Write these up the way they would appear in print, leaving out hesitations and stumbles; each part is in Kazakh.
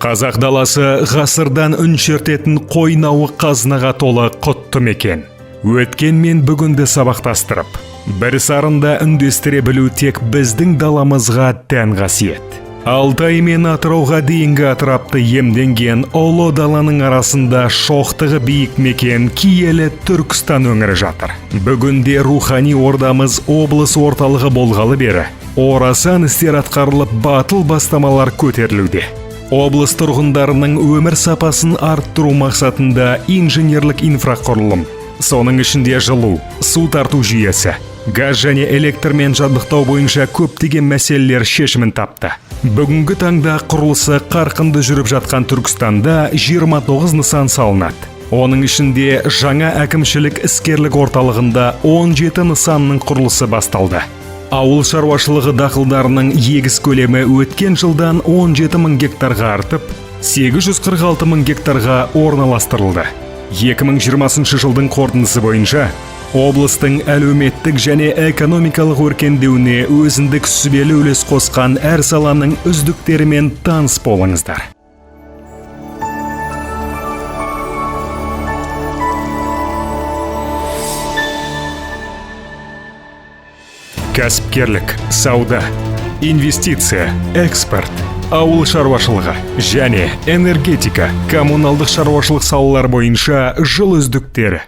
Қазақ даласы ғасырдан үн шертетін қойнауы қазынаға толы құтты мекен. Өткен мен бүгінді сабақтастырып, бір сарында үндестіре білу тек біздің даламызға тән қасиет. Алтай мен Атырауға дейінгі атырапты иемденген ұлы даланың арасында шоқтығы биік мекен, киелі Түркістан өңірі жатыр. Бүгінде рухани ордамыз облыс орталығы болғалы бері орасан істер атқарылып, батыл бастамалар көтерілуде. Облыс тұрғындарының өмір сапасын арттыру мақсатында инженерлік инфрақұрылым, соның ішінде жылу, су тарту жүйесі, газ және электрмен жабдықтау бойынша көптеген мәселелер шешімін тапты. Бүгінгі таңда құрылысы қарқынды жүріп жатқан Түркістанда 29 нысан салынады. Оның ішінде жаңа әкімшілік іскерлік орталығында 17 нысанның құрылысы басталды. Ауыл шаруашылығы дақылдарының егіс көлемі өткен жылдан 17 мың гектарға артып, 846 мың гектарға орналастырылды. 2020 жылдың қорытындысы бойынша облыстың әлеуметтік және экономикалық өркендеуіне өзіндік сүбелі үлес қосқан әр саланың үздіктерімен таныс болыңыздар. Кәсіпкерлік, сауда, инвестиция, экспорт, ауыл шаруашылығы және энергетика, коммуналдық шаруашылық салалары бойынша жыл үздіктері.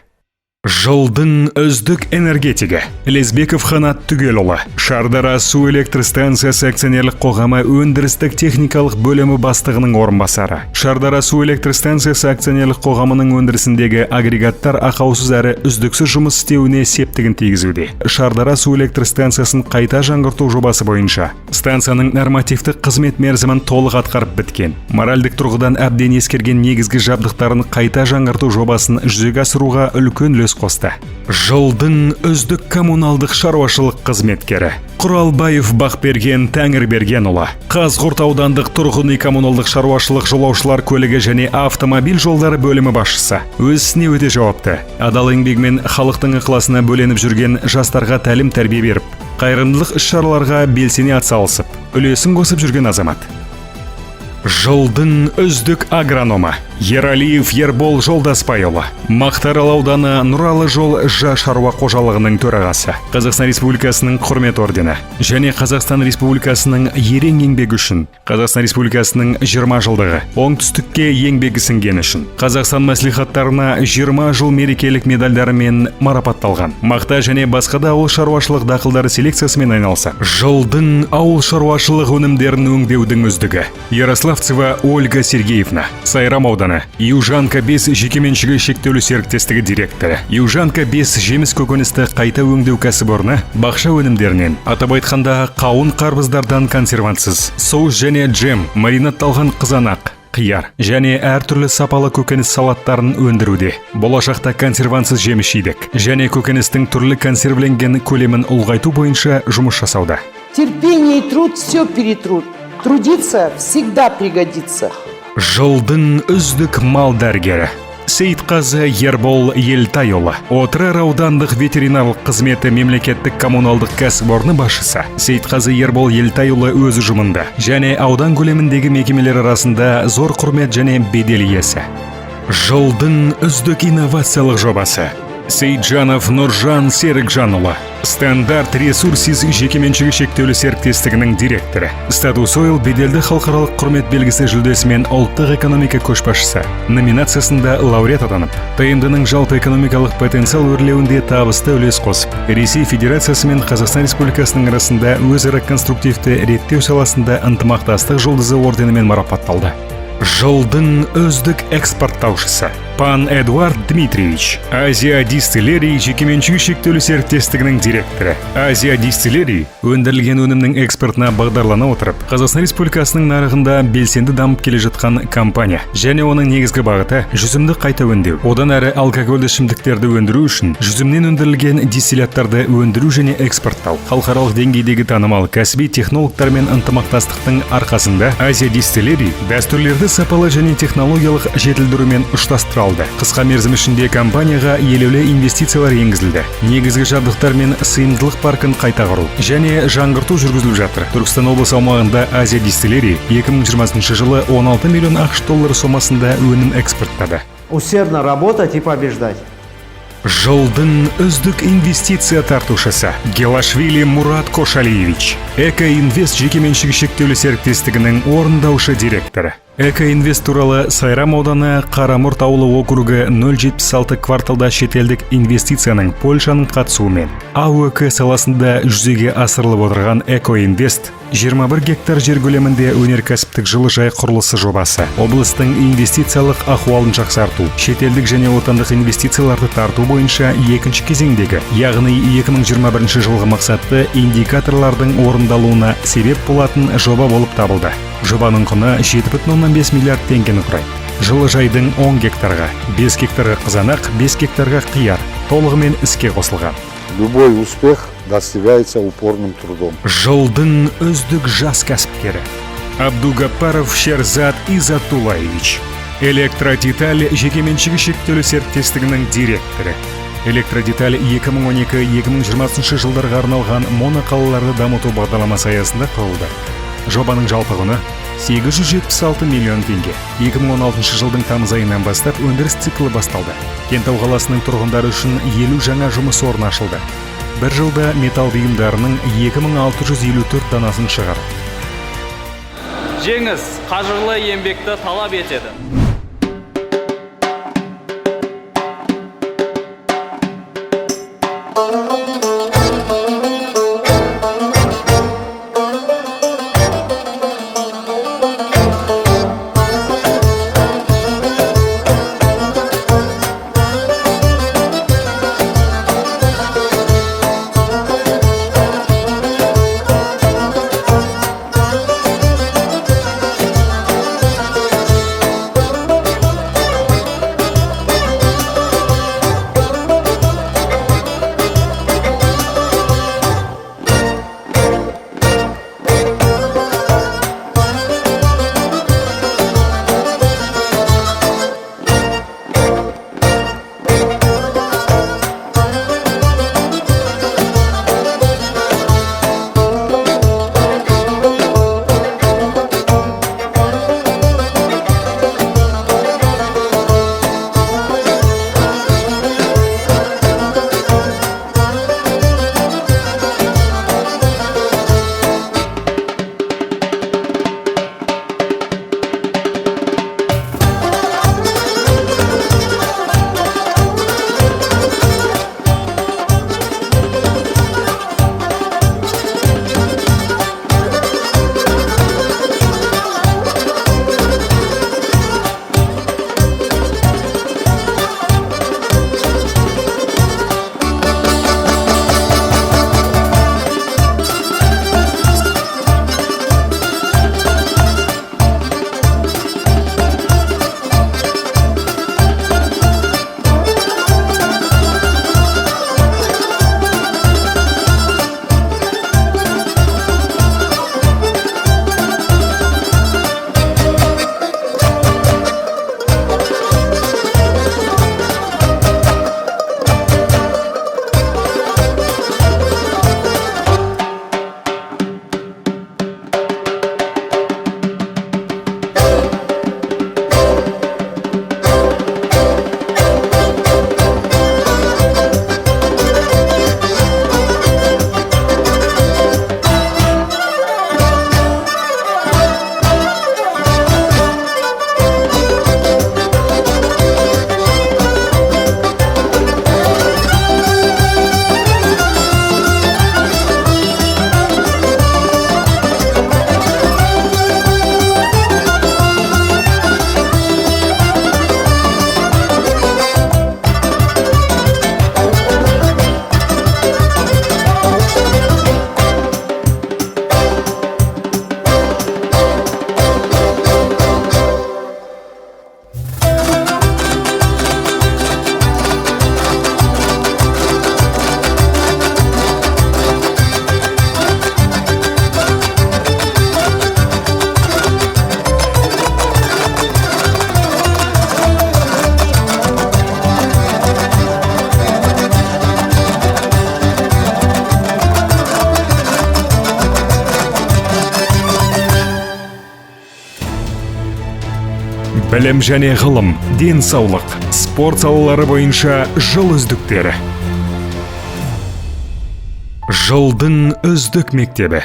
Жылдың үздік энергетигі Лесбеков Қанат Түгелұлы, Шардара су электр станциясы акционерлік қоғамы өндірістік техникалық бөлімі бастығының орынбасары. Шардара су электр станциясы акционерлік қоғамының өндірісіндегі агрегаттар ақаусыз әрі үздіксіз жұмыс істеуіне септігін тигізуде. Шардара су электр станциясын қайта жаңғырту жобасы бойынша станцияның нормативтік қызмет мерзімін толық атқарып біткен, моральдік тұрғыдан әбден ескерген негізгі жабдықтарын қайта жаңғырту жобасын жүзеге асыруға үлкен үлес қосты. Жылдың үздік коммуналдық шаруашылық қызметкері Құралбаев Бақберген Тәңірбергенұлы, Қазығұрт аудандық тұрғын үй коммуналдық шаруашылық, жолаушылар көлігі және автомобиль жолдары бөлімі басшысы. Өз ісіне өте жауапты, адал еңбегімен халықтың ықыласына бөленіп жүрген, жастарға тәлім тәрбие беріп, қайырымдылық іс шараларға белсене атсалысып, үлесін қосып жүрген азамат. Жылдың үздік агрономы Ералиев Ербол Жолдасбайұлы, Мақтарал ауданы Нұралы жол жа шаруа қожалығының төрағасы. Қазақстан Республикасының Құрмет ордені және Қазақстан Республикасының ерен еңбегі үшін, Қазақстан Республикасының 20 жылдығы, Оңтүстікке еңбегі сіңгені үшін, Қазақстан мәслихаттарына 20 жыл мерекелік медальдарымен марапатталған. Мақта және басқа да ауыл шаруашылық дақылдары селекциясымен айналысады. Жылдың ауыл шаруашылық өнімдерін өңдеудің үздігі Ярославцева Ольга Сергеевна, Сайрам ауданы Южанка 5 жекеменшігі шектеулі серіктестігі директоры. Южанка 5 жеміс көкөністі қайта өңдеу кәсіпорны бақша өнімдерінен, атап айтқанда қауын қарбыздардан консервантсыз соус және джем, маринадталған қызанақ, қияр және әртүрлі сапалы көкөніс салаттарын өндіруде. Болашақта консервантсыз жеміс жидек және көкөністің түрлі консервіленген көлемін ұлғайту бойынша жұмыс жасауда. Терпение и труд все перетрут. Трудиться всегда пригодится. Жылдың үздік мал дәрігері Сейітқазы Ербол Елтайұлы, Отырар аудандық ветеринарлық қызметі мемлекеттік коммуналдық кәсіпорны басшысы. Сейітқазы Ербол Елтайұлы өз ұжымында және аудан көлеміндегі мекемелер арасында зор құрмет және бедел иесі. Жылдың үздік инновациялық жобасы Сейтжанов Нұржан Серікжанұлы, Стандарт Ресурсис жекеменшігі шектеулі серіктестігінің директоры. Статус Ойл беделді халықаралық құрмет белгісі жүлдесімен «Ұлттық экономика көшбасшысы» номинациясында лауреат атанып, ТМД-ның жалпы экономикалық потенциал өрлеуінде табысты үлес қосып, Ресей Федерациясы мен Қазақстан Республикасының арасында өзара конструктивті реттеу саласында ынтымақтастық жұлдызы орденімен марапатталды. Жылдың үздік экспорттаушысы Пан Эдуард Дмитриевич, Азия Дистиллери жекеменшігі шектеулі серіктестігінің директоры. Азия Дистиллери өндірілген өнімнің экспортына бағдарлана отырып, Қазақстан Республикасының нарығында белсенді дамып келе жатқан компания және оның негізгі бағыты жүзімді қайта өңдеу, одан әрі алкогольді ішімдіктерді өндіру үшін жүзімнен өндірілген дистилляттарды өндіру және экспорттау. Халықаралық деңгейдегі танымал кәсіби технологтармен ынтымақтастықтың арқасында Азия Дистиллери дәстүрлерді сапалы және технологиялық жетілдірумен ұштастыра. алды. Қысқа мерзім ішінде компанияға елеулі инвестициялар енгізілді. Негізгі жабдықтар мен сыйымдылық паркін қайта құру және жаңғырту жүргізіліп жатыр. Түркістан облысы аумағында Азия Дистиллери 2020 жылы 16 миллион АҚШ доллары сомасында өнім экспорттады. Усердно работать и побеждать. Жылдың үздік инвестиция тартушысы Гелашвили Мурат Кошалиевич, Экоинвест жекеменшігі шектеулі серіктестігінің орындаушы директоры. Экоинвест туралы: Сайрам ауданы, Қарамұрт ауылы округі, 076 кварталда шетелдік инвестицияның, Польшаның қатысуымен АӨК саласында жүзеге асырылып отырған Экоинвест 21 гектар жер көлемінде өнеркәсіптік жылыжай құрылысы жобасы облыстың инвестициялық ахуалын жақсарту, шетелдік және отандық инвестицияларды тарту бойынша екінші кезеңдегі, яғни 2021 жылғы мақсатты индикаторлардың орындалуына себеп болатын жоба болып табылды. Жобаның құны 7,5 миллиард теңгені құрайды. Жылыжайдың 10 гектарға, 5 гектарға қызанақ, 5 гектарға қияр толығымен іске қосылған. Любой успех достигается упорным трудом. Жылдың үздік жас кәсіпкері Абдугаппаров Шерзат Изатулаевич, Электродеталь жекеменшігі шектеулі серіктестігінің директоры. Электродеталь 2012-2020 жылдарға арналған моноқалаларды дамыту бағдарламасы аясында құрылды. Жобаның жалпы құны 876 миллион теңге. 2016 жылдың тамыз айынан бастап өндіріс циклі басталды. Кентау қаласының тұрғындары үшін 50 жаңа жұмыс орны ашылды. Бір жылда металл бұйымдарының 2654 данасын шығарды. Жеңіс қажырлы еңбекті талап етеді. Білім және ғылым, денсаулық, спорт салалары бойынша жыл үздіктері. Жылдың үздік мектебі.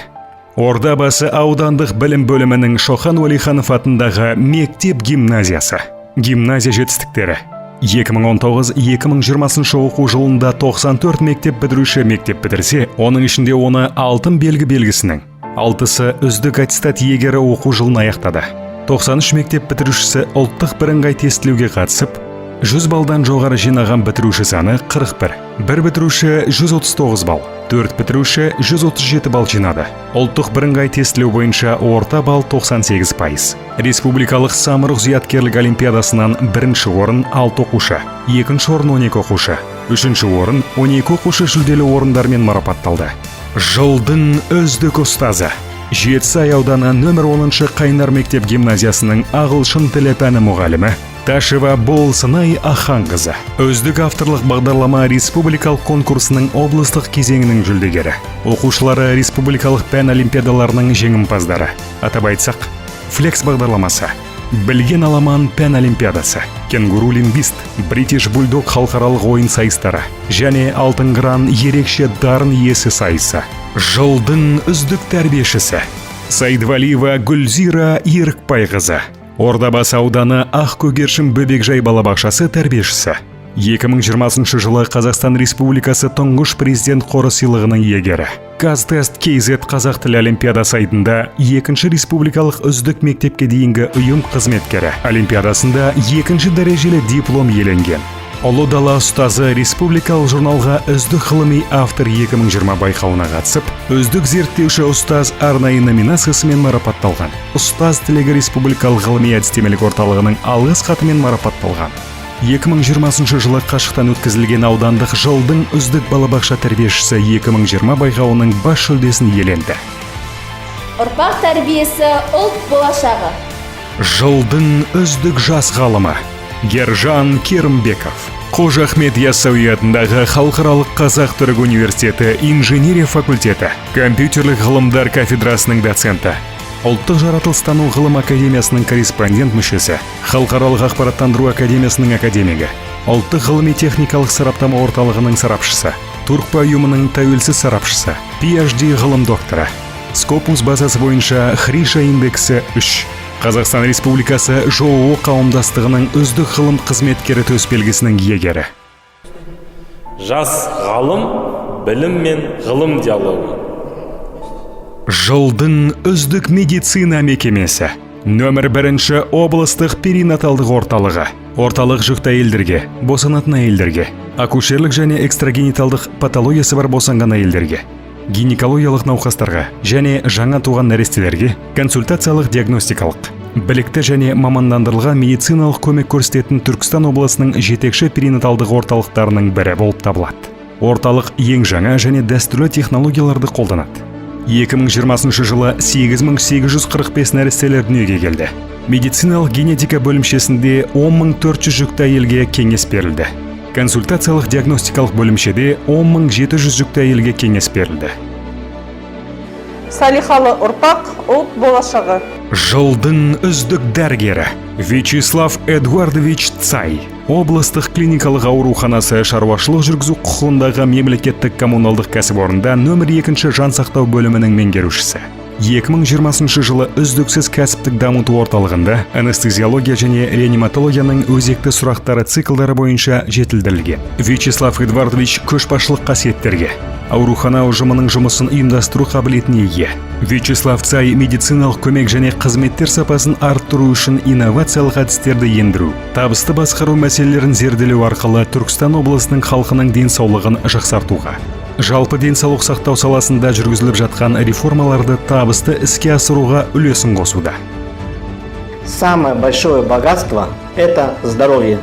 Ордабасы аудандық білім бөлімінің Шоқан Уәлиханов атындағы мектеп гимназиясы. Гимназия жетістіктері. 2019-2020 оқу жылында 94 мектеп бітіруші мектеп бітірсе, оның ішінде оны алтын белгі белгісінің, алтысы үздік аттестат иегері оқу жылын аяқтады. 93 мектеп бітірушісі ұлттық бірыңғай тестілеуге қатысып, 100 балдан жоғары жинаған бітіруші саны 41. Бір бітіруші 139 балл, төрт бітіруші 137 балл жинады. Ұлттық бірыңғай тестілеу бойынша орта балл 98%. Республикалық Самұрық зияткерлік олимпиадасынан бірінші орын 6 оқушы, екінші орын 12 оқушы, үшінші орын 12 оқушы жүлделі орындармен марапатталды. Жылдың үздік ұстазы. Жетісай ауданы нөмір 10 Қайнар мектеп гимназиясының ағылшын тілі пәні мұғалімі Ташева Болсынай Аханқызы. Үздік авторлық бағдарлама республикалық конкурсының облыстық кезеңінің жүлдегері. Оқушылары республикалық пән олимпиадаларының жеңімпаздары. Атап айтсақ, Флекс бағдарламасы, Білген аламан пән олимпиадасы, Кенгуру лингвист, Бритиш бульдог халықаралық ойын сайыстары және Алтын қыран ерекше дарын иесі сайысы. Жылдың үздік тәрбиешісі Сайдвалиева Гүлзира Ерікбайқызы. Ордабасы ауданы Ақ көгершін бөбекжай балабақшасы тәрбиешісі. 2020 жылы Қазақстан Республикасы Тұңғыш Президент қоры сыйлығының иегері. Қазтест KZ қазақ тілі олимпиада сайтында екінші республикалық үздік мектепке дейінгі ұйым қызметкері олимпиадасында екінші дәрежелі диплом иеленген. Ұлы дала ұстазы республикалық журналға үздік ғылыми автор 2020 байқауына қатысып, үздік зерттеуші ұстаз арнайы номинациясымен марапатталған. Ұстаз тілегі республикалық ғылыми әдістемелік орталығының алғыс хатымен марапатталған. 2020 жылы қашықтан өткізілген аудандық жылдың үздік балабақша тәрбиешісі 2020 байқауының бас жүлдесін иеленді. Ұрпақ тәрбиесі – ұлт болашағы. Жылдың үздік жас ғалымы Гержан Керімбеков. Қожа Ахмет Яссауи атындағы Халықаралық Қазақ-Түрік университеті инженерия факультеті компьютерлік ғылымдар кафедрасының доценті. Ұлттық жаратылыстану ғылым академиясының корреспондент мүшесі, Халықаралық ақпараттандыру академиясының академигі, Ұлттық ғылыми техникалық сараптама орталығының сарапшысы, Туркпа ұйымының тәуелсіз сарапшысы, PhD ғылым докторы. Скопус базасы бойынша Хриша индексі 3. Қазақстан Республикасы ЖОО қауымдастығының үздік ғылым қызметкері төсбелгісінің иегері. Жас ғалым: білім мен ғылым диалогы. Жылдың үздік медицина мекемесі. Нөмір бірінші облыстық перинаталдық орталығы. Орталық жүкті әйелдерге, босанатын әйелдерге, акушерлік және экстрагениталдық патологиясы бар босанған әйелдерге, гинекологиялық науқастарға және жаңа туған нәрестелерге консультациялық, диагностикалық, білікті және мамандандырылған медициналық көмек көрсететін Түркістан облысының жетекші перинаталдық орталықтарының бірі болып табылады. Орталық ең жаңа және дәстүрлі технологияларды қолданады. 2020 жылы 8845 нәрестелер дүниеге келді. Медициналық генетика бөлімшесінде 10400 жүкті әйелге кеңес берілді. Консультациялық диагностикалық бөлімшеде 10700 жүкті әйелге кеңес берілді. Салиқалы ұрпақ – ұлт болашағы. Жылдың үздік дәрігері Вячеслав Эдуардович Цай. Облыстық клиникалық ауруханасы шаруашылық жүргізу құқығындағы мемлекеттік коммуналдық кәсіпорында нөмір екінші жансақтау бөлімінің меңгерушісі. 2020 жылы үздіксіз кәсіптік дамыту орталығында анестезиология және реаниматологияның өзекті сұрақтары циклдары бойынша жетілдірілген. Вячеслав Эдуардович көшбасшылық қасиеттерге, аурухана ұжымының жұмысын ұйымдастыру қабілетіне ие. Вячеслав Цай медициналық көмек және қызметтер сапасын арттыру үшін инновациялық әдістерді ендіру, табысты басқару мәселелерін зерделеу арқылы Түркістан облысының халқының денсаулығын жақсартуға, жалпы денсаулық сақтау саласында жүргізіліп жатқан реформаларды табысты іске асыруға үлесін қосуда. Самое большое богатство – это здоровье.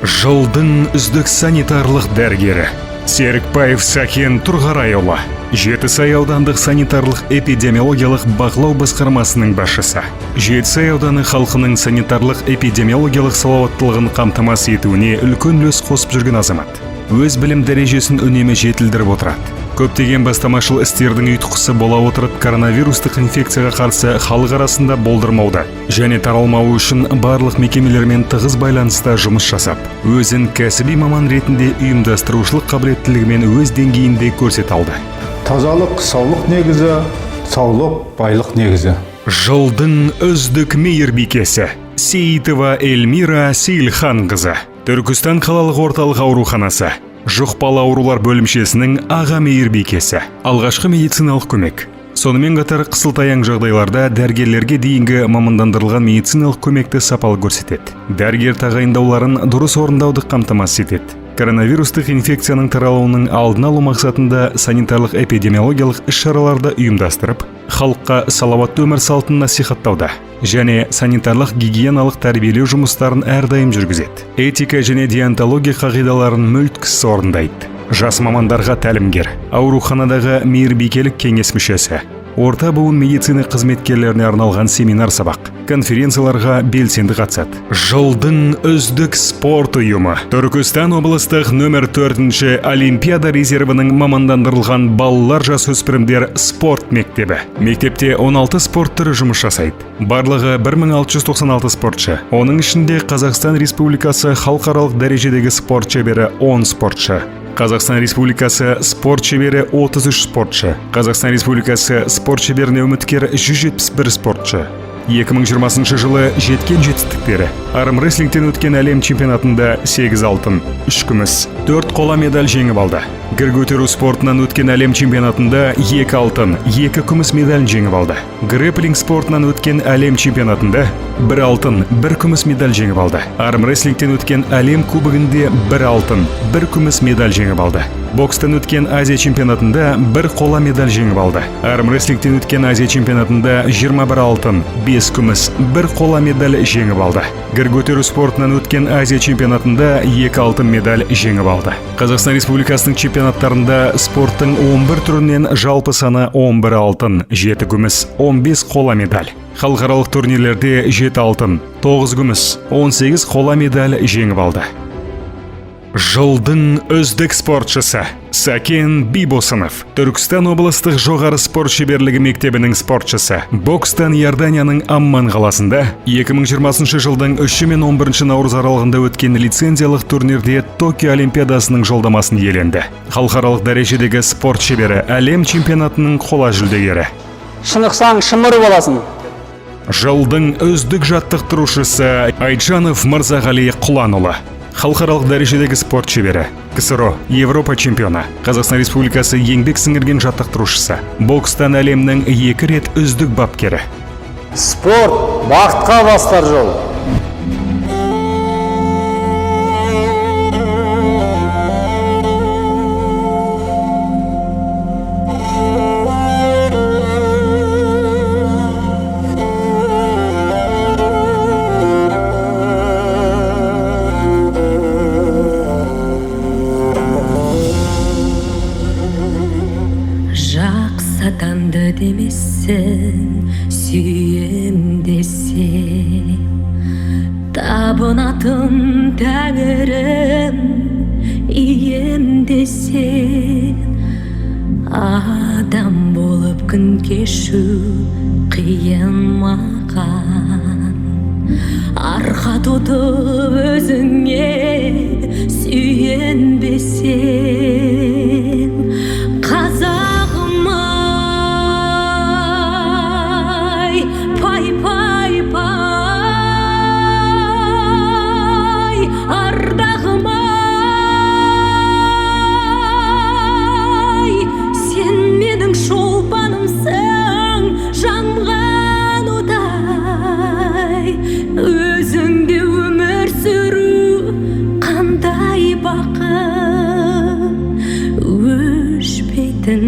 Жылдың үздік санитарлық дәрігері Серікбаев Сәкен Тұрғарайұлы. Жетісай аудандық санитарлық эпидемиологиялық бақылау басқармасының басшысы. Жетісай ауданы халқының санитарлық эпидемиологиялық салауаттылығын қамтамасыз етуіне үлкен үлес қосып жүрген азамат. Өз білім дәрежесін үнемі жетілдіріп отырады. Көптеген бастамашыл істердің ұйытқысы бола отырып, коронавирустық инфекцияға қарсы халық арасында болдырмауды және таралмауы үшін барлық мекемелермен тығыз байланыста жұмыс жасап, өзін кәсіби маман ретінде ұйымдастырушылық қабілеттілігімен өз деңгейінде көрсете алды. Тазалық – саулық негізі, саулық – байлық негізі. Жылдың үздік мейірбикесі Сейітова Эльмира Сейілханқызы, Түркістан қалалық орталық ауруханасы жұқпалы аурулар бөлімшесінің аға мейірбикесі. Алғашқы медициналық көмек, сонымен қатар қысылтаяң жағдайларда дәрігерлерге дейінгі мамандандырылған медициналық көмекті сапалы көрсетеді. Дәрігер тағайындауларын дұрыс орындауды қамтамасыз етеді. Коронавирустық инфекцияның таралуының алдын алу мақсатында санитарлық эпидемиологиялық іс-шараларды ұйымдастырып, халыққа салауатты өмір салтын насихаттауда және санитарлық гигиеналық тәрбиелеу жұмыстарын әрдайым жүргізеді. Этика және деонтология қағидаларын мүлткісіз орындайды. Жас мамандарға тәлімгер, ауруханадағы мейірбикелік кеңес мүшесі, орта буын медицина қызметкерлеріне арналған семинар, сабақ, конференцияларға белсенді қатысады. Жылдың үздік спорт ұйымы Түркістан облыстық нөмір 4 Олимпиада резервінің мамандандырылған балалар жасөспірімдер спорт мектебі. Мектепте 16 спорт түрі жұмыс жасайды. Барлығы 1696 спортшы. Оның ішінде Қазақстан Республикасы халықаралық дәрежедегі спорт шебері 10 спортшы. Қазақстан Республикасы спорт шебері 33 спортшы. Қазақстан Республикасы спорт шеберіне үміткер 171 спортшы. 2020 жылы жеткен жетістіктері: армрестлингтен өткен әлем чемпионатында 8 алтын, 3 күміс, 4 қола медаль жеңіп алды. Гір көтеру спортынан өткен әлем чемпионатында 2 алтын, 2 күміс медаль жеңіп алды. Грэпплинг спортынан өткен әлем чемпионатында 1 алтын, 1 күміс медаль жеңіп алды. Армрестлингтен өткен әлем кубогінде 1 алтын, 1 күміс медаль жеңіп алды. Бокстан өткен Азия чемпионатында 1 қола медаль жеңіп алды. Армрестлингтен өткен Азия чемпионатында 21 алтын, 5 күміс, 1 қола медаль жеңіп алды. Гір көтеру спортынан өткен Азия чемпионатында 2 алтын медаль жеңіп алды. Қазақстан Республикасының чемпионаттарында спорттың 11 түрінен жалпы саны 11 алтын, 7 күміс, 15 қола медаль. Халықаралық турнирлерде 7 алтын, 9 күміс, 18 қола медаль жеңіп алды. Жылдың үздік спортшысы Сәкен Бибосынов, Түркістан облыстық жоғары спорт шеберлігі мектебінің спортшысы. Бокстан Иорданияның Амман қаласында 2020 жылдың 3 мен 11 наурыз аралығында өткен лицензиялық турнирде Токио Олимпиадасының жолдамасын иеленді. Халықаралық дәрежедегі спорт шебері, әлем чемпионатының қола жүлдегері. Шынықсаң, шымыр боласың. Жылдың үздік жаттықтырушысы Айтжанов Мырзағали Құланұлы, халықаралық дәрежедегі спорт шебері, КСРО, Европа чемпионы, Қазақстан Республикасы еңбек сіңірген жаттықтырушысы, бокстан әлемнің 2 рет үздік бапкері. Спорт – бақытқа бастар жол. Жақсы атанды демесін, сүйем десе, табынатын тәңірім, ием десе, адам болып күн кешу қиын маған. Арқа тұтып өзіңе сүйенбесем, қазағым ай, пай пай пай, ардағым ай, сен менің шолпанымсың, жанған отай, өзіңде өмір сүру қандай бақыт, өшпейтін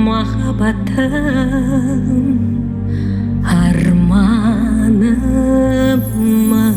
махаббатым, арманым ай.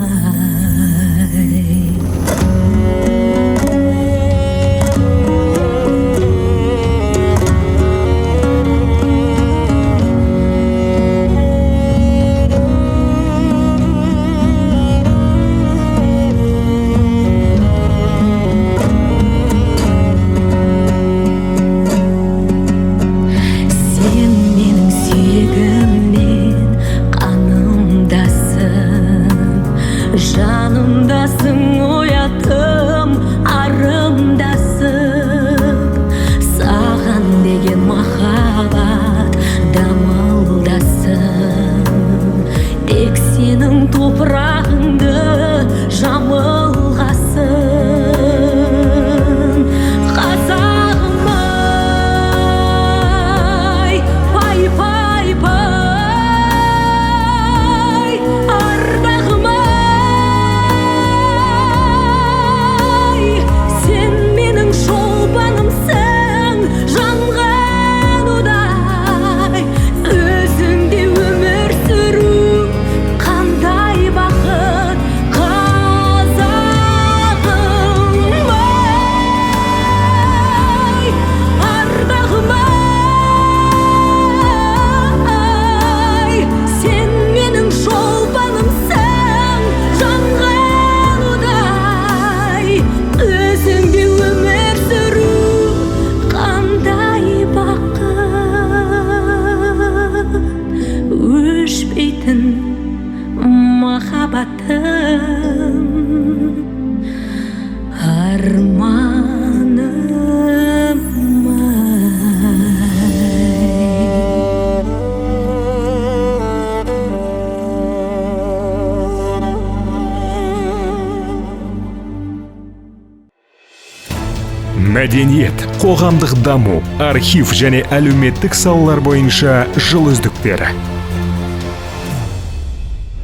Мәдениет, қоғамдық даму, архив және әлеуметтік салалар бойынша жыл үздіктері.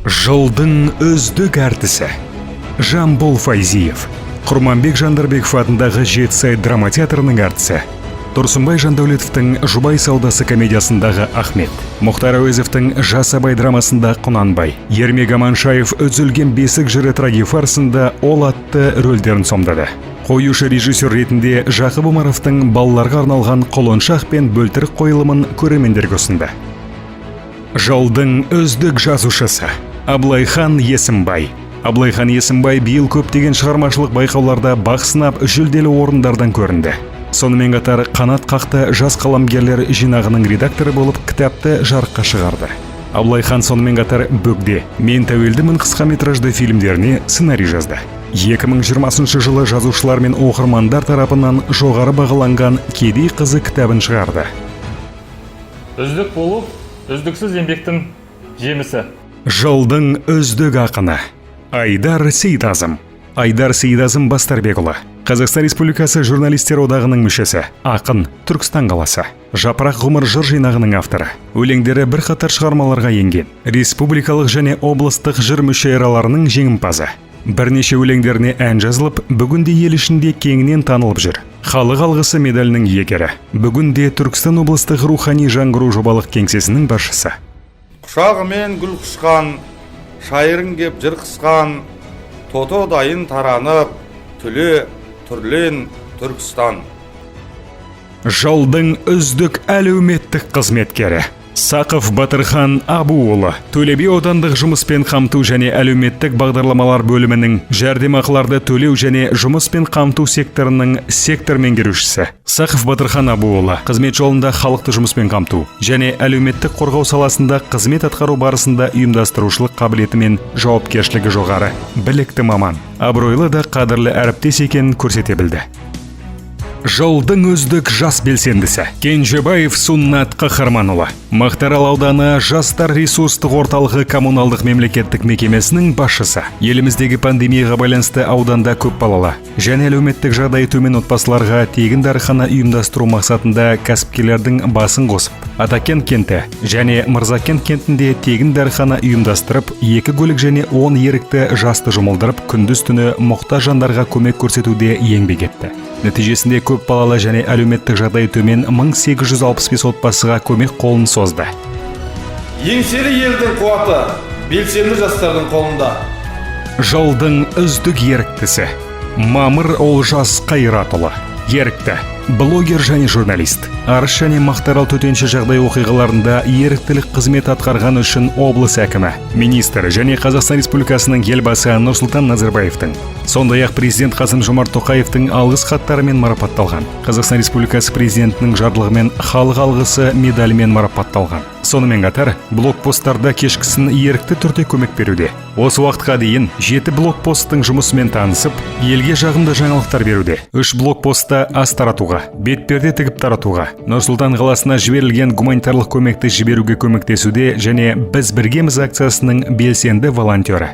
Жылдың үздік әртісі Жамбыл Файзиев, Құрманбек Жандарбеков атындағы Жетісай драма театрының әртісі. Тұрсынбай Жандәулетовтің «Жұбай саудасы» комедиясындағы Ахмет, Мұхтар Әуезовтің «Жас Абай» драмасында Құнанбай, Ермек Аманшаев «Үзілген бесік жыры» трагифарсында Ол атты рөлдерін сомдады. Қоюшы режиссер ретінде Жақып Омаровтың балаларға арналған «Құлыншақ пен Бөлтірік» қойылымын көрермендерге ұсынды. Жылдың үздік жазушысы Абылайхан Есімбай. Абылайхан Есімбай биыл көптеген шығармашылық байқауларда бақ сынап, жүлделі орындардан көрінді. Сонымен қатар «Қанат қақты жас қаламгерлер» жинағының редакторы болып, кітапты жарыққа шығарды. Абылайхан сонымен қатар «Бөгде», «Мен тәуелдімін» қысқаметражды фильмдеріне сценарий жазды. 2020 жылы жазушылар мен оқырмандар тарапынан жоғары бағаланған «Кедей қызы» кітабын шығарды. Үздік болу – үздіксіз еңбектің жемісі. Жылдың үздік ақыны Айдар Сейдазым. Айдар Сейдазым Бастарбекұлы, Қазақстан Республикасы Журналистер одағының мүшесі, ақын, Түркістан қаласы. «Жапырақ ғұмыр» жыр жинағының авторы. Өлеңдері бірқатар шығармаларға енген. Республикалық және облыстық жыр мүшәйраларының жеңімпазы. Бірнеше өлеңдеріне ән жазылып, бүгінде ел ішінде кеңінен танылып жүр. «Халық алғысы» медалінің иегері. Бүгінде Түркістан облыстық «Рухани жаңғыру» жобалық кеңсесінің басшысы. Құшағымен гүл құшқан, шайырың кеп жыр қысқан, тотодайын таранып, түле, түрлен, Түркістан. Жылдың үздік әлеуметтік қызметкері Сақов Батырхан Абуұлы, Төле би аудандық жұмыспен қамту және әлеуметтік бағдарламалар бөлімінің жәрдемақыларды төлеу және жұмыспен қамту секторының сектор меңгерушісі. Сақов Батырхан Абуұлы қызмет жолында халықты жұмыспен қамту және әлеуметтік қорғау саласында қызмет атқару барысында ұйымдастырушылық қабілеті мен жауапкершілігі жоғары, білікті маман, абыройлы да қадірлі әріптес екенін көрсете білді. Жылдың үздік жас белсендісі Кенжебаев Суннат Қаһарманұлы, Мақтарал ауданы жастар ресурстық орталығы коммуналдық мемлекеттік мекемесінің басшысы. Еліміздегі пандемияға байланысты ауданда көп балалы және әлеуметтік жағдайы төмен отбасыларға тегін дәріхана ұйымдастыру мақсатында кәсіпкерлердің басын қосып, Атакент кенті және Мырзакент кентінде тегін дәріхана ұйымдастырып, екі көлік және 10 ерікті жасты жұмылдырып, күндіз түні мұқтаж жандарға көмек көрсетуде еңбек етті. Нәтижесінде көп балалы және әлеуметтік жағдайы төмен 1865 отбасыға көмек қолын созды. Еңселі елдің қуаты белсенді жастардың қолында. Жылдың үздік еріктісі Мамыр Олжас Қайратұлы, ерікті, блогер және журналист. Арыс және Мақтарал төтенше жағдай оқиғаларында еріктілік қызмет атқарған үшін облыс әкімі, министр және Қазақстан Республикасының Елбасы Нұрсұлтан Назарбаевтың, сондай-ақ президент Қасым Жомарт Тоқаевтың алғыс хаттарымен марапатталған. Қазақстан Республикасы президентінің жарлығымен «Халық алғысы» медалімен марапатталған. Сонымен қатар блокпосттарда кешкісін ерікті түрде көмек беруде. Осы уақытқа дейін жеті блокпосттың жұмысымен танысып, елге жағымды жаңалықтар беруде. Үш блокпостта ас таратуға, бетперде тігіп таратуға, Нұр Сұлтан қаласына жіберілген гуманитарлық көмекті жіберуге көмектесуде және «Біз біргеміз» акциясының белсенді волонтері.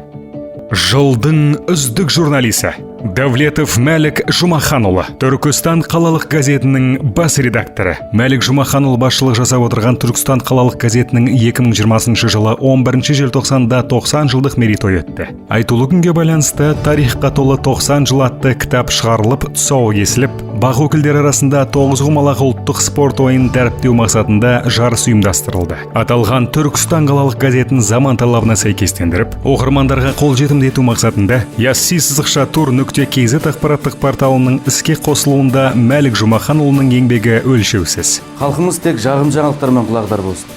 Жылдың үздік журналисі Давлетов Мәлік Жұмаханұлы, Түркістан қалалық газетінің бас редакторы. Мәлік Жұмаханұлы басшылық жасап отырған Түркістан қалалық газетінің 2020 жылы 11 желтоқсанда 90 жылдық мерейтойы өтті. Айтулы күнге байланысты «Тарихқа толы 90 жыл» атты кітап шығарылып, тұсауы кесіліп, бақ өкілдері арасында тоғызқұмалақ ұлттық спорт ойынын дәріптеу мақсатында жарыс ұйымдастырылды. Аталған Түркістан қалалық газетін заман талабына сәйкестендіріп, оқырмандарға қолжетімді ету мақсатында yassi-tur.kz ақпараттық порталының іске қосылуында Мәлік Жұмаханұлының еңбегі өлшеусіз. Халқымыз тек жағымды жаңалықтармен құлағдар болсын.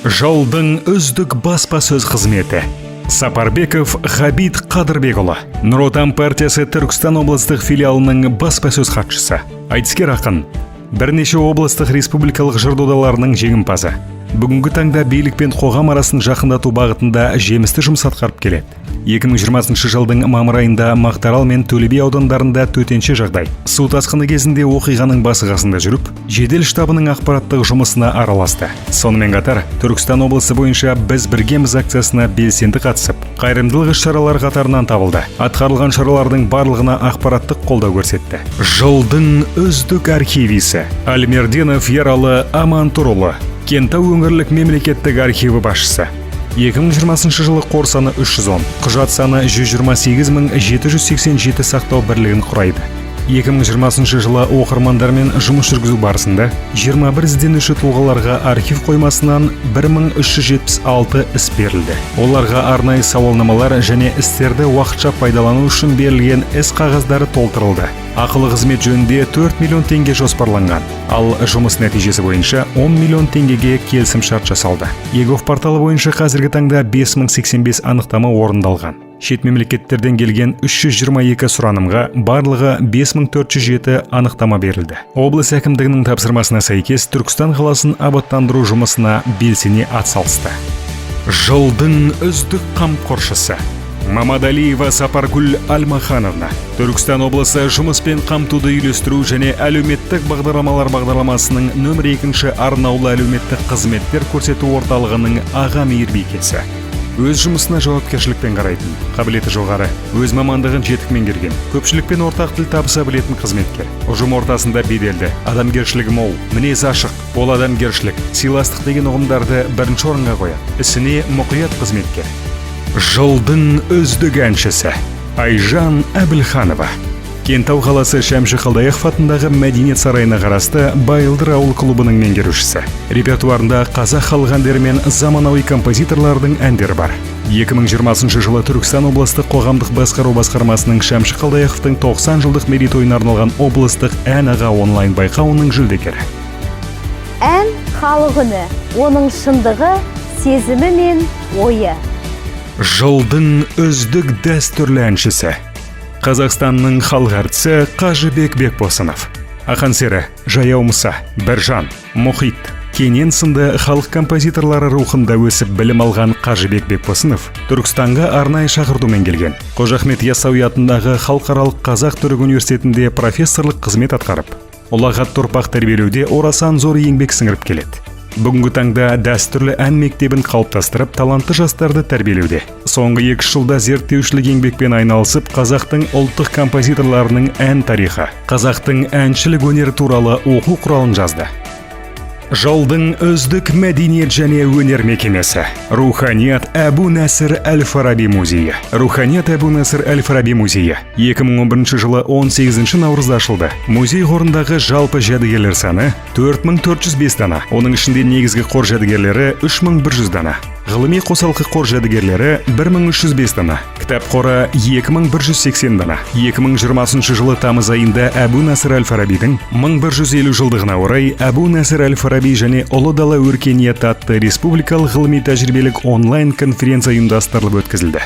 Жылдың үздік баспасөз қызметі Сапарбеков Ғабит Қадырбекұлы, Нұр Отан партиясы Түркістан облыстық филиалының баспасөз хатшысы. Айтыскер ақын, бірнеше облыстық, республикалық жыр додаларының жеңімпазы. Бүгінгі таңда билік пен қоғам арасын жақындату бағытында жемісті жұмыс атқарып келеді. 2020 жылдың мамыр айында Мақтарал мен Төле би аудандарында төтенше жағдай су тасқыны кезінде оқиғаның басы қасында жүріп, жедел штабының ақпараттық жұмысына араласты. Сонымен қатар Түркістан облысы бойынша «Біз біргеміз» акциясына белсенді қатысып, қайырымдылық іс-шаралар қатарынан табылды. Атқарылған шаралардың барлығына ақпараттық қолдау көрсетті. Жылдың үздік архивисі Альмерденов Ералы Амантұрұлы, Кентау өңірлік мемлекеттік архиві басшысы. 2020 жылы қор саны 310, құжат саны 128 787 сақтау бірлігін құрайды. 2020 жылы оқырмандармен жұмыс жүргізу барысында 21 ізденуші тұлғаларға архив қоймасынан 1376 іс берілді. Оларға арнайы сауалнамалар және істерді уақытша пайдалану үшін берілген іс қағаздары толтырылды. Ақылы қызмет жөнінде 4 миллион теңге жоспарланған, ал жұмыс нәтижесі бойынша 10 миллион теңгеге келісім шарт жасалды. eGov порталы бойынша қазіргі таңда 5085 анықтама орындалған. Шет мемлекеттерден келген 322 сұранымға барлығы 5407 анықтама берілді. Облыс әкімдігінің тапсырмасына сәйкес Түркістан қаласын абаттандыру жұмысына белсене атсалысты. Жылдың үздік қамқоршысы Мамадалиева Сапаргүл Алмахановна, Түркістан облысы жұмыспен қамтуды үйлестіру және әлеуметтік бағдарламалар бағдарламасының нөмір 2 арнаулы әлеуметтік қызметтер көрсету орталығының аға мейірбикесі. Өз жұмысына жауапкершілікпен қарайтын, қабілеті жоғары, өз мамандығын жетік меңгерген, көпшілікпен ортақ тіл табыса білетін қызметкер. Ұжым ортасында беделді, адамгершілігі мол, мінезі ашық, ол адамгершілік, сыйластық деген ұғымдарды бірінші орынға қояды. Ісіне мұқият қызметкер. Жылдың үздік әншісі Айжан Әбілханова, Кентау қаласы Шәмші Қалдаяқов атындағы мәдениет сарайына қарасты Байылдыр ауыл клубының меңгерушісі. Репертуарында қазақ халық әндері мен заманауи композиторлардың әндері бар. 2020 жылы Түркістан облыстық қоғамдық басқару басқармасының Шәмші Қалдаяқовтың 90 жылдық мерейтойына арналған облыстық ән аға онлайн байқауының жүлдегері. Ән халық үні, оның шындығы, сезімі мен ойы. Жылдың үздік дәстүрлі әншісі Қазақстанның халық әртісі Қажыбек Бекбосынов. Ақан сері, Жаяу Мұса, Біржан, Мұхит, Кенен сынды халық композиторлары рухында өсіп білім алған Қажыбек Бекбосынов Түркістанға арнайы шақыртумен келген. Қожа Ахмет Яссауи атындағы халықаралық қазақ-түрік университетінде профессорлық қызмет атқарып, ұлағатты ұрпақ тәрбиелеуде орасан зор еңбек сіңіріп келеді. Бүгінгі таңда дәстүрлі ән мектебін қалыптастырып, талантты жастарды тәрбиелеуде. Соңғы 2 жылда зерттеушілік еңбекпен айналысып, қазақтың ұлттық композиторларының ән тарихы, қазақтың әншілік өнері туралы оқу құралын жазды. Жылдың үздік мәдениет және өнер мекемесі Руханият Әбу Нәсір әл-Фараби музейі. Руханият Әбу Нәсір әл-Фараби музейі 2011 жылы 18 наурызда ашылды. Музей қорындағы жалпы жәдігерлер саны 4405 дана. Оның ішінде негізгі қор жәдігерлері 3100 дана. Ғылыми қосалқы қор жәдігерлері 1305 дана. Кітап қоры 2180 дана. 2020 жылы тамыз айында Әбу Насыр әл-Фарабидің 1150 жылдығына орай Әбу Насыр әл-Фараби және Ұлы дала өркениеті атты республикалық ғылыми тәжірибелік онлайн конференция ұйымдастырылып өткізілді.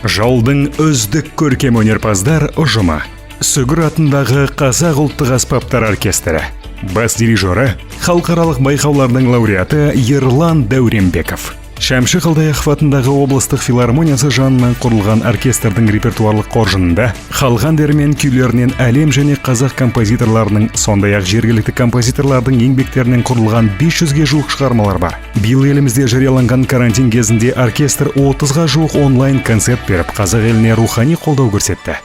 Жылдың үздік көркем өнерпаздар ұжымы Сүгір атындағы Қазақ ұлттық аспаптар оркестрі. Бас дирижері халықаралық байқаулардың лауреаты Ерлан Дәуренбеков. Шәмші Қалдаяқов атындағы облыстық филармониясы жанынан құрылған оркестрдің репертуарлық қоржынында халық әндері мен күйлерінен әлем және қазақ композиторларының, сондай-ақ жергілікті композиторлардың еңбектерінен құрылған 500-ге жуық шығармалар бар. Биыл елімізде жарияланған карантин кезінде оркестр 30-ға жуық онлайн концерт беріп, қазақ еліне рухани қолдау көрсетті.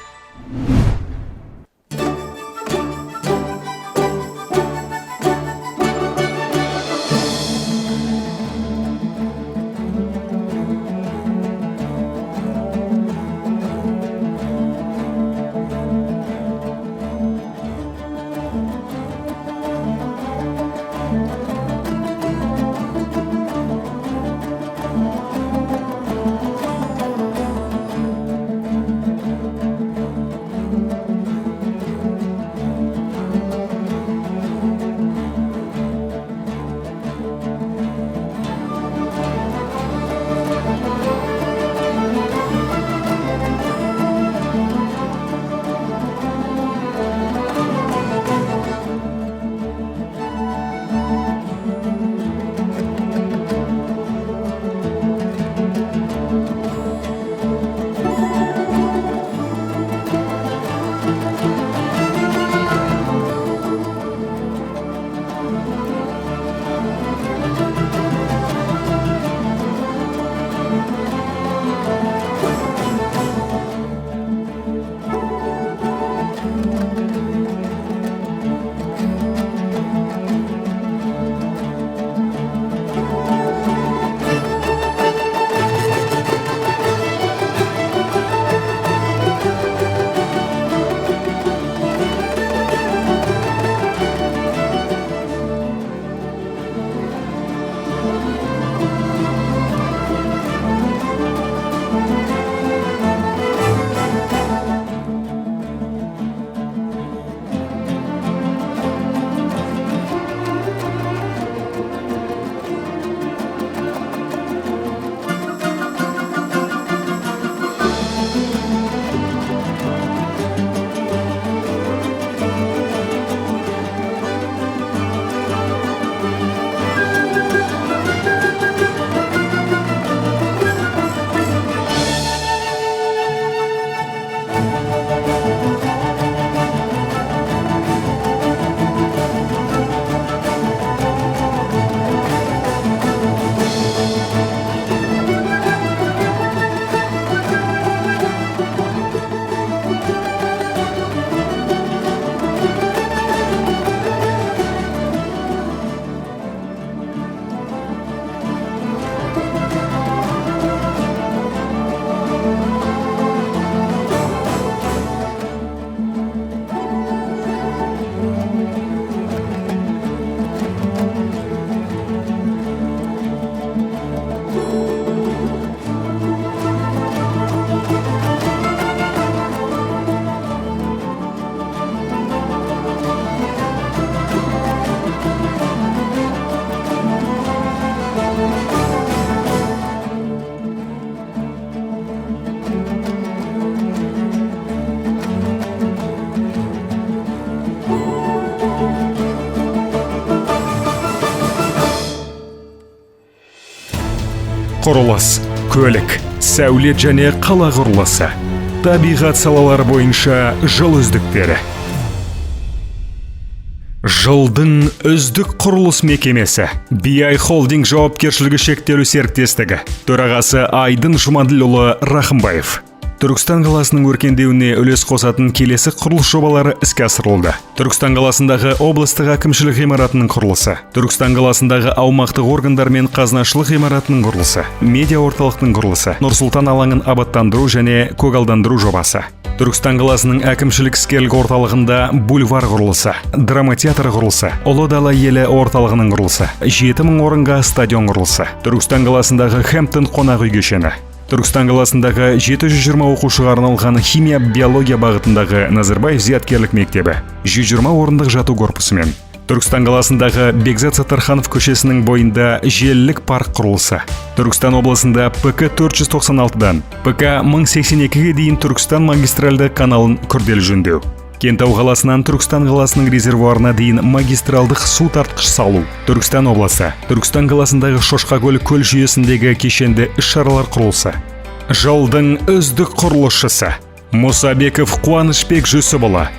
Құрылыс, көлік, сәулет және қала құрылысы, табиғат салалары бойынша жыл үздіктері. Жылдың үздік құрылыс мекемесі BI Холдинг жауапкершілігі шектеулі серіктестігі, төрағасы Айдын Жұмаділұлы Рахымбаев. Түркістан қаласының өркендеуіне үлес қосатын келесі құрылыс жобалары іске асырылды. Түркістан қаласындағы облыстық әкімшілік ғимаратының құрылысы, Түркістан қаласындағы аумақтық органдар мен қазынашылық ғимаратының құрылысы, медиа орталықтың құрылысы, Нұр-Сұлтан алаңын абаттандыру және көгалдандыру жобасы. Түркістан қаласының әкімшілік іскерлік орталығында бульвар құрылысы, драма театры құрылысы, Ұлы дала елі орталығының құрылысы, 7000 орынға стадион құрылысы, Түркістан қаласындағы Хэмптон қонақ үй кешені, Түркістан қаласындағы 720 оқушыға арналған химия биология бағытындағы Назарбаев зияткерлік мектебі, 120 орындық жату корпусымен, Түркістан қаласындағы Бекзат Саттарханов көшесінің бойында желілік парк құрылысы, Түркістан облысында ПК 496-дан ПК 1082-ге дейін Түркістан магистральды каналын күрделі жөндеу, Кентау қаласынан Түркістан қаласының резервуарына дейін магистралдық су тартқыш салу, Түркістан облысы, Түркістан қаласындағы Шошқакөл көл жүйесіндегі кешенді іс-шаралар құрылысы. Жылдың үздік құрылысшысы Мұсабеков Қуанышбек Жүсіпұлы,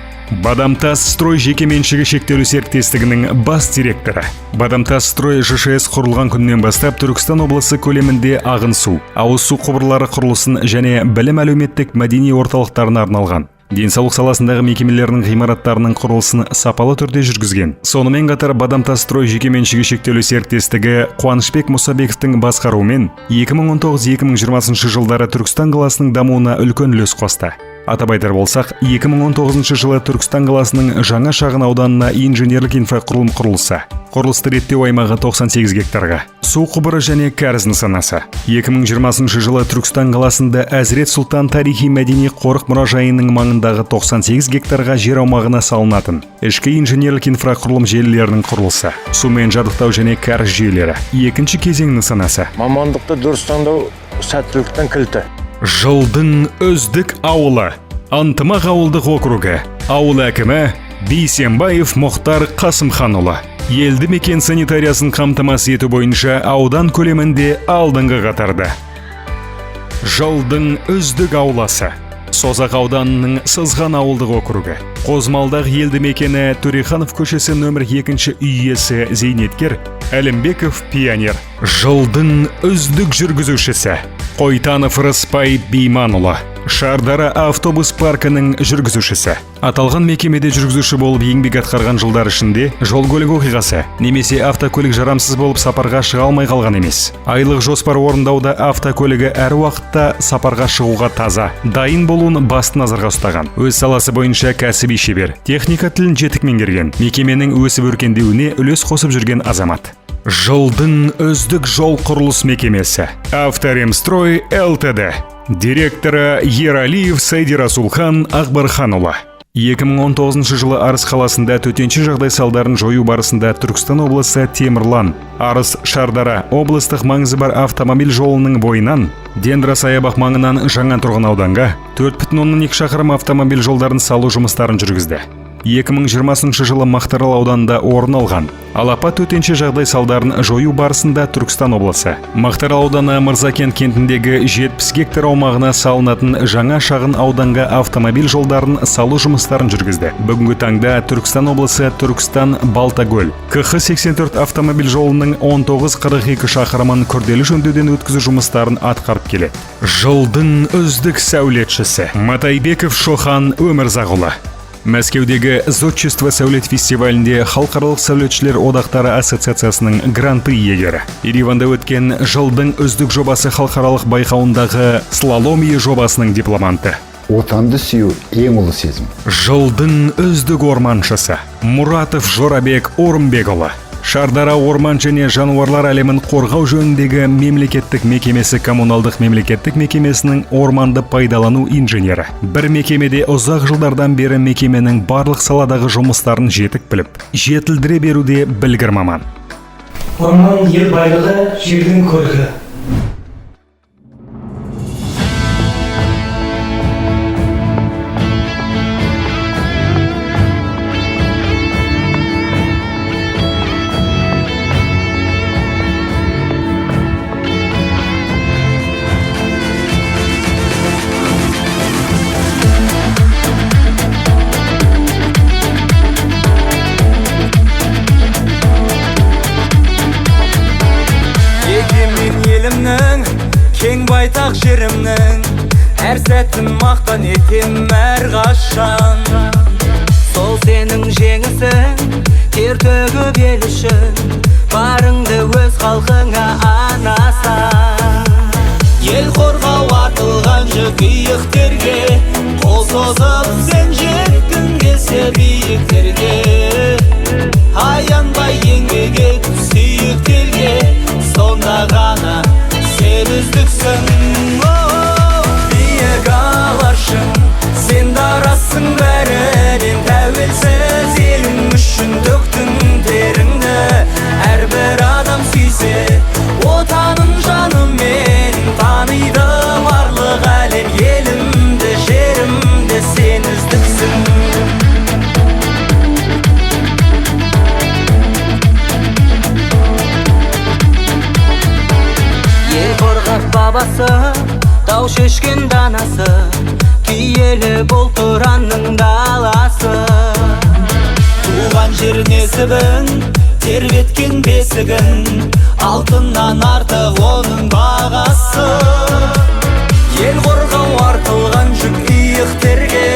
Бадамтас строй жекеменшігі шектеулі серіктестігінің бас директоры. Бадамтас строй ЖШС құрылған күннен бастап Түркістан облысы көлемінде ағын су, ауыз су құбырлары құрылысын және білім әлеуметтік мәдени орталықтарына арналған денсаулық саласындағы мекемелерінің ғимараттарының құрылысын сапалы түрде жүргізген. Сонымен қатар Бадамтас строй жекеменшігі шектеулі серіктестігі Қуанышбек Мұсабековтің басқаруымен 2019-2020 жылдары Түркістан қаласының дамуына үлкен үлес қосты. Атап айтар болсақ, 2019 жылы Түркістан қаласының жаңа шағын ауданына инженерлік инфрақұрылым құрылысы, құрылысты реттеу аймағы 98 гектарға, су құбыры және кәріз нысанасы. 2020 жылы Түркістан қаласында Әзірет Сұлтан тарихи мәдени қорық мұражайының маңындағы 98 гектарға жер аумағына салынатын ішкі инженерлік инфрақұрылым желілерінің құрылысы, сумен жабдықтау және кәріз жүйелері. Екінші кезең нысанасы. Мамандықты дұрыс таңдау сәттіліктің кілті. Жылдың үздік ауылы Ынтымақ ауылдық округі, ауыл әкімі Бейсенбаев Мұхтар Қасымханұлы. Елді мекен санитариясын қамтамасыз ету бойынша аудан көлемінде алдыңғы қатарда. Жылдың үздік ауласы Созақ ауданының Сызған ауылдық округі, Қозмалдақ елді мекені Төреханов көшесі нөмір 2 үй иесі зейнеткер Әлімбеков Пионер. Жылдың үздік жүргізушісі Қойтанов Рыспай Бейманұлы, Шардара автобус паркінің жүргізушісі. Аталған мекемеде жүргізуші болып еңбек атқарған жылдар ішінде жол көлік оқиғасы немесе автокөлік жарамсыз болып сапарға шыға алмай қалған емес. Айлық жоспар орындауда автокөлігі әр уақытта сапарға шығуға таза, дайын болуын басты назарға ұстаған. Өз саласы бойынша кәсіби шебер, техника тілін жетік меңгерген, мекеменің өсіп өркендеуіне үлес қосып жүрген азамат. Жылдың үздік жол құрылыс мекемесі Авторемстрой ЛТД, директоры Ералиев Сайдирасулхан Ақбарханұлы. 2019 жылы Арыс қаласында төтенше жағдай салдарын жою барысында Түркістан облысы Темірлан, Арыс Шардара облыстық маңызы бар автомобиль жолының бойынан Дендросаябақ маңынан жаңа тұрғын ауданға 4,2 шақырым автомобиль жолдарын салу жұмыстарын жүргізді. 2020 жылы Мақтарал ауданында орын алған алапат төтенше жағдай салдарын жою барысында Түркістан облысы Мақтарал ауданы Мырзакент кентіндегі 70 гектар аумағына салынатын жаңа шағын ауданға автомобиль жолдарын салу жұмыстарын жүргізді. Бүгінгі таңда Түркістан облысы Түркістан Балтакөл КХ 84 автомобиль жолының 19-42 шақырымын күрделі жөндеуден өткізу жұмыстарын атқарып келеді. Жылдың үздік сәулетшісі Матайбеков Шохан Өмірзақұлы. Мәскеудегі Зодчество сәулет фестивалінде Халықаралық сәулетшілер одақтары ассоциациясының гран-при иегері. Ереванда өткен жылдың үздік жобасы халықаралық байқауындағы слаломия жобасының дипломанты. Отанды сүю ең ұлы сезім. Жылдың үздік орманшысы Мұратов Жорабек Орынбекұлы. Шардара орман және жануарлар әлемін қорғау жөніндегі мемлекеттік мекемесі коммуналдық мемлекеттік мекемесінің орманды пайдалану инженері. Бір мекемеде ұзақ жылдардан бері мекеменің барлық саладағы жұмыстарын жетік біліп, жетілдіре беруде білгір маман. Орман ел байлығы, жердің көркі. Байтақ жерімнің әр сәтін мақтан етем әрқашан. Сол сенің жеңісің, тер төгіп ел үшін, барыңды өз халқыңа арнасаң. Ел қорғау артылған жүк иықтерге, қол созып сен жеткің келсе биіктерге. Аянбай еңбек ет сүйікті елге, сонда ғана сен үздіксің. Биік алашың, сен дарасың бәрінен, тәуелсіз елің үшін төктің теріңді. Әрбір адам сүйсе отанын жанымен, таниды барлық әлем елімді, жерімді, сен үздіксің. Ел қорғап бабасы, дау шешкен данасы, киелі бұл Тұранның даласы. Туған жер несібің, тербеткен бесігін, алтыннан артық оның бағасы. Ел қорғау артылған жүк иықтерге,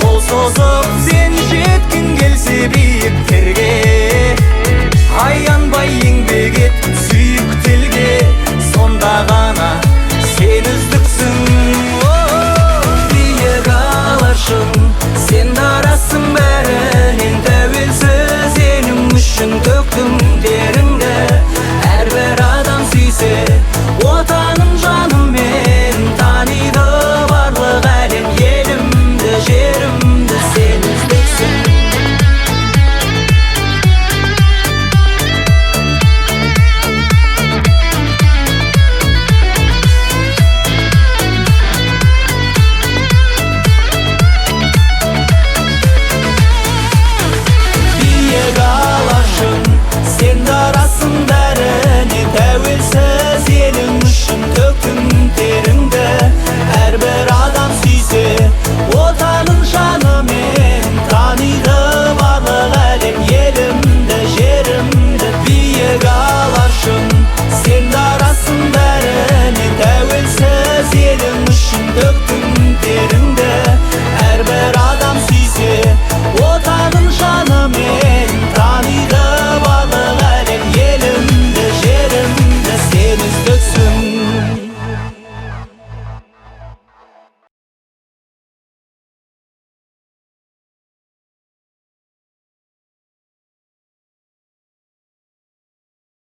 қол созып сен жеткің келсе биік.